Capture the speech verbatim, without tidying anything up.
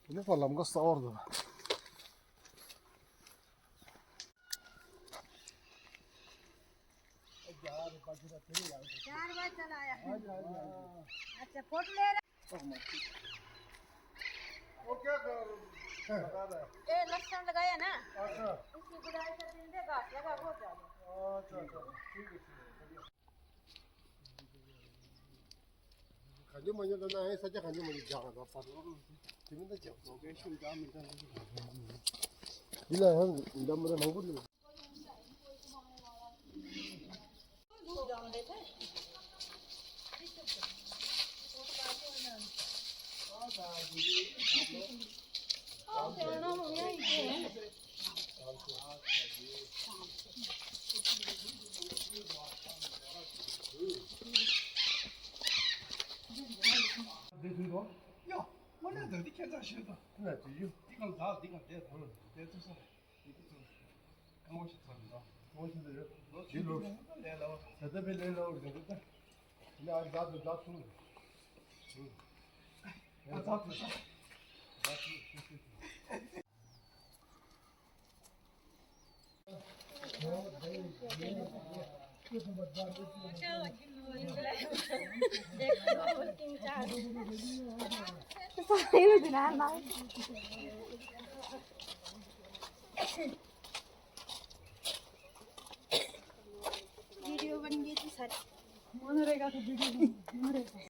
ཡིན་ན་ལམ་ཁ་གསར་པ་རེད། चार बार चलाया है। अच्छा, फोटो ले रहा। ओके, कर। ए, लहसुन लगाया ना? अच्छा। उसकी गुड़ाई कर देंगे, घास लगा, हो जाएगा। अच्छा, अच्छा, ठीक है, ठीक है, बढ़िया। གང་བྱུང་མ་ཉོ་ལ་ན་ཨེ་ས་ཆ་གང་བྱུང་མ་ཉོ་རྒྱག་ག་ལ་པར་ལོ། དེ་མིན་ད་རྒྱག་ཐོག་གའི་ཤུལ་རྒྱག་མི་འདྲ་ལ། འདི་ལ་ཡང་འདམ་ར་མང་པོ་ལ། འདི་ཐུང་དོ། ཡ། མ་ལས་འདི་ཁྱེད་ཚ་ཤེས་དང་། ཁྱེད་ན་དུས་ཡུ། འདི་གང་ཟག་འདི་གང་བསྡད་དང་། བསྡད་ཐུབ་ས་རེད། འདི་ཐུབ་ས་རེད། ཁང་པ་ཞིག་ཚར་འདུག་ཁང་པ་ཞིག་འདི་ཡོད། ལོ་འདི་ལོ། ད་ལྟ་བའི་ལས་ལ་འོར་འདི་འདི་ད། ཡ་ཛ་དུ་ཛ་ཐུང་། ཡ་ཛ་དུ་ཛ། ཛ་ཐུང་། वीडियो बन गई थी सर। मनरेगा तो वीडियो बन, मनरेगा।